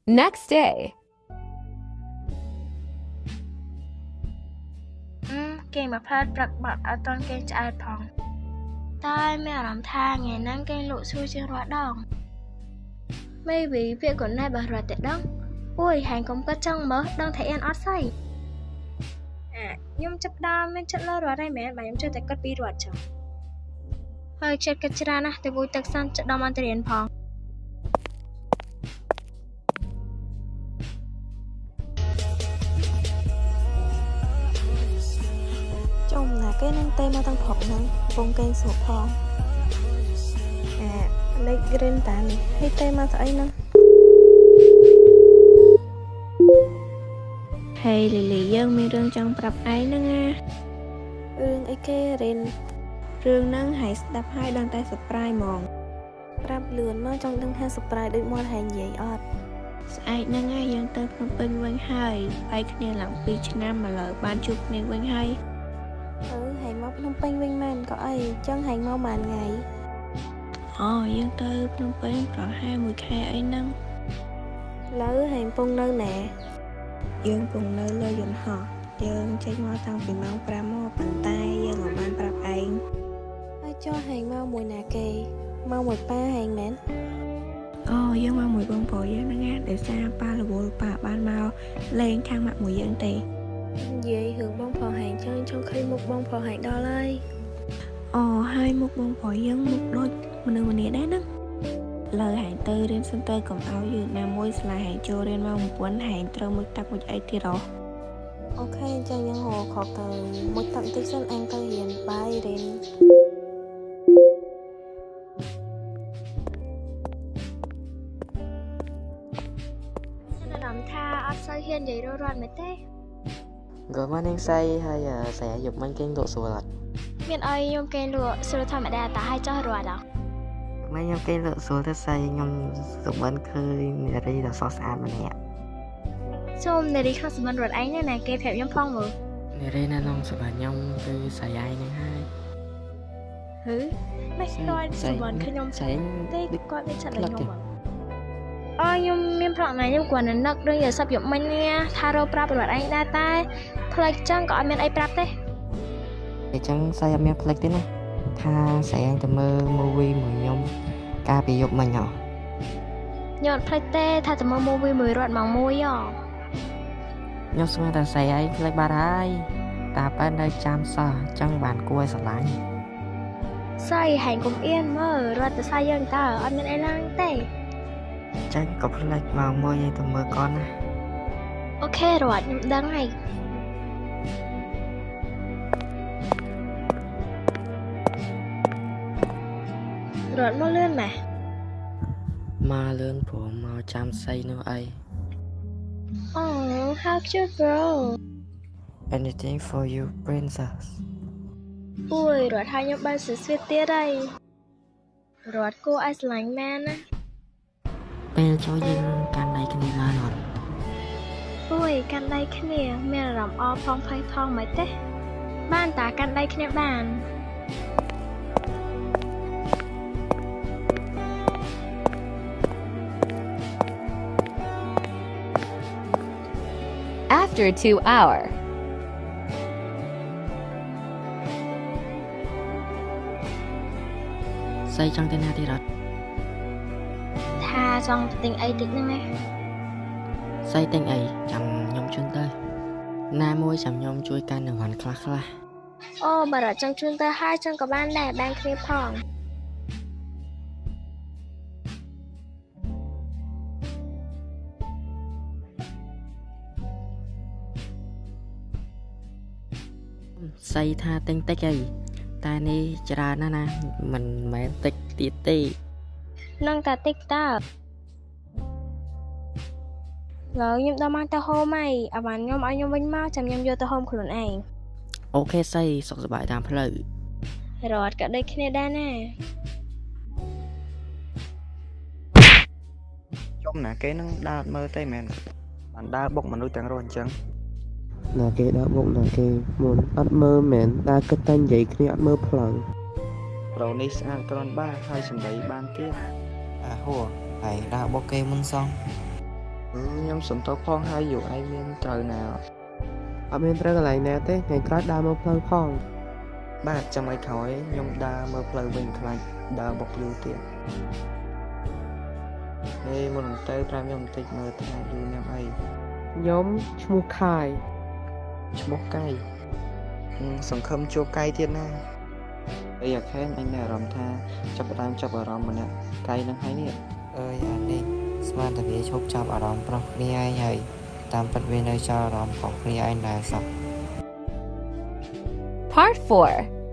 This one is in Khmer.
Next day. អឺគេមកផ្លែតព្រឹកបាត់អត់ទាន់គេងឆ្អែតផងតែមានអារម្មណ៍ថាថ្ងៃហ្នឹងគេងលក់ស្រួលជាងរាល់ដង Maybe វាក៏ណែបើរត់តែដឹងអូយហែងកុំគិតចឹងមើលដឹងថាអៀនអត់ស្អីអាខ្ញុំចាប់ផ្ដើមមានចិត្តលើរត់ហើយមែនបើខ្ញុំចេះតែគិតពីរត់ចឹងហើយចិត្តគិតច្រើនណាស់ទៅមួយទឹកសិនចិត្តដល់អន្តរៀនផង ចុំណាគេនឹងទេមកទាំងព្រឹកហ្នឹងកំពុងគេងស្រួលផងអាលេខរិនតានេះហើយទេមកស្អីហ្នឹង ហេលីលីយើងមានរឿងចង់ប្រាប់ឯងហ្នឹងណា រឿងអីគេរិន រឿងហ្នឹងហើយស្ដាប់ហើយដឹងតែ surprise ហ្មង ប្រាប់លឿនមកចង់ដឹងថា surprise ដូចមាត់ហែងនិយាយអត់ ស្អែកហ្នឹងឯងយើងទៅភ្នំពេញវិញហើយបែកគ្នាឡើង2ឆ្នាំឥឡូវបានជួបគ្នាវិញហើយ អឺហែងមកភ្នំពេញវិញមែនក៏អីចឹងហែងមកប៉ុន្មានថ្ងៃ អូយើងទៅភ្នំពេញប្រហែលមួយខែអីហ្នឹង លើហែងពងនៅណា យើងពងនៅលើយន្តហោះយើងចេញមកតាំងពីម៉ោង5មកប៉ុន្តែយើងមិនបានប្រាប់ឯង ហើយចុះហែងមកមួយណាគេមកមួយប៉ាហែងមែន អូយើងមកមួយបងប្រុសយើងហ្នឹងណាដោយសារប៉ារវល់ប៉ាបានមកលេងខាងម៉ាក់មួយយើងទេ និយាយរឿងបងប្រុសហែងចឹងចង់ឃើញមុខបងប្រុសហែងដល់ហើយ អូហើយមុខបងប្រុសយើងមុខដូចមនុស្សម្នាដែរហ្នឹងលើហែងទៅរៀនសិនទៅកុំឲ្យយឺតណាមួយស្លាហែងចូលរៀនម៉ោង9ហែងត្រូវមួយតាប់មួយអីទៀតហ៎ OK អញ្ចឹងយើងរកខកទៅមួយទឹកតិចសិនអញទៅរៀន bye រិន មានអារម្មណ៍ថាអត់សូវហ៊ាននិយាយរត់រត់មែនទេ Good morning សៃហើយសៃយប់មិញគេងលក់ស្រួលអត់ មានអីខ្ញុំគេងលក់ស្រួលធម្មតាតាឲ្យចោះរត់អត់ មិញខ្ញុំគេងលក់ស្រួលទៅសៃខ្ញុំសុបិនឃើញនារីដ៏ស្រស់ស្អាតម្នាក់ សូមនារីក្នុងសមនរត់ឯងណាគេប្រាប់ខ្ញុំផងមើល នារីនៅក្នុងសុបិនខ្ញុំគឺសៃឯងហ្នឹងហើយ ហឺមិនស្គាល់សមនខ្ញុំ សៃ ទេគាត់មានចិត្តលើខ្ញុំអខ្ញុំមានប្លង់ណាខ្ញុំគ្រាន់តែនឹករឿងយល់សប្យប់មិញនេះថារកប្រាប់រត់ឯងដែរតែផ្លេចចឹងក៏អត់មានអីប្រាប់ទេ អញ្ចឹងសៃអត់មានផ្លេចទេណាថាសៃឯងទៅមើល movie មួយខ្ញុំកាលពីយប់មិញហ៎ ខ្ញុំអត់ផ្លេចទេថាទៅមើល movie មួយរត់ម៉ោង1ហ៎ ខ្ញុំស្មានតែសៃឯងផ្លេចបាត់ហើយតាប៉ែននៅចាំសោះអញ្ចឹងបានគួរឲ្យស្រឡាញ់ សៃហែងកុំអៀនមើលរត់ទៅសៃយើងតើអត់មានអីឡើងទេ អញ្ចឹងក៏ផ្លេចម៉ោង1ឯងទៅមើលកនណា OK រត់ខ្ញុំដឹងហើយរត់មកលឿនម៉េះ មកលឿនព្រោះមកចាំសៃនោះអី អូ how cute bro Anything for you princess អូយរត់ហើយខ្ញុំបានសស្វីតទៀតហើយរត់គួរឲ្យស្រឡាញ់មែនណា ពេលចូលយើងកាន់ដៃគ្នាបានអត់ អូយកាន់ដៃគ្នា មានអារម្មណ៍អផងភ័យផងមិនទេ បានតាកាន់ដៃគ្នាបាន After 2 hour. សៃចង់ទៅណាទៀតអត់ ថាចង់ទៅទិញអីតិចហ្នឹងណា សៃទិញអីចាំខ្ញុំជូនទៅណាមួយចាំខ្ញុំជួយកាន់អីវ៉ាន់ខ្លះខ្លះ អូបើរត់ចង់ជូនទៅហើយចង់ក៏បានដែរបានគ្នាផង សៃថាទិញតិចអីតែនេះច្រើនណាស់ណាមិនមែនតិចទៀតទេ នឹងតាតិចតើឡើយខ្ញុំដល់មកទៅហូមហើយអាវ៉ាន់ខ្ញុំឲ្យខ្ញុំវិញមកចាំខ្ញុំយកទៅហូមខ្លួនឯង OK សៃសុខសប្បាយតាមផ្លូវ រត់ក៏ដូចគ្នាដែរណា ចុំណាគេនឹងដើរអត់មើលទេមែនបានដើរបុកមនុស្សទាំងរស់អញ្ចឹង ណាគេដើរបុកណាគេមុនអត់មើលមែនដើរគិតតែនិយាយគ្នាអត់មើលផ្លូវ ប្រូនេះស្អាតគ្រាន់បើហើយសម្ដីបានទៀត អាហួរហើយដើរបុកគេមុនសង អឺខ្ញុំសុំទោសផងហើយយូឯងមានត្រូវណាអត់ អត់មានត្រូវកន្លែងណាទេថ្ងៃក្រោយដើរមើលផ្លូវផង បាទចាំថ្ងៃក្រោយខ្ញុំដើរមើលផ្លូវវិញខ្លាចដើរបុកយូរទៀតហេមុននឹងទៅប្រាប់ខ្ញុំបន្តិចមើលថាយូរញ៉ាំអី ខ្ញុំឈ្មោះខាយ ឈ្មោះកៃហឹមសង្ឃឹមជួបកៃទៀតណាអីអាខេនអញមានអារម្មណ៍ថាចាប់ផ្ដើមចាប់អារម្មណ៍ម្នាក់កៃនឹងហើយនេះ អើយអានេះស្មានតែវាឈប់ចាប់អារម្មណ៍ប្រុសគ្នាឯងហើយតាមពិតវានៅចាប់អារម្មណ៍ប្រុសគ្នាឯងដែរសោះ Part 4.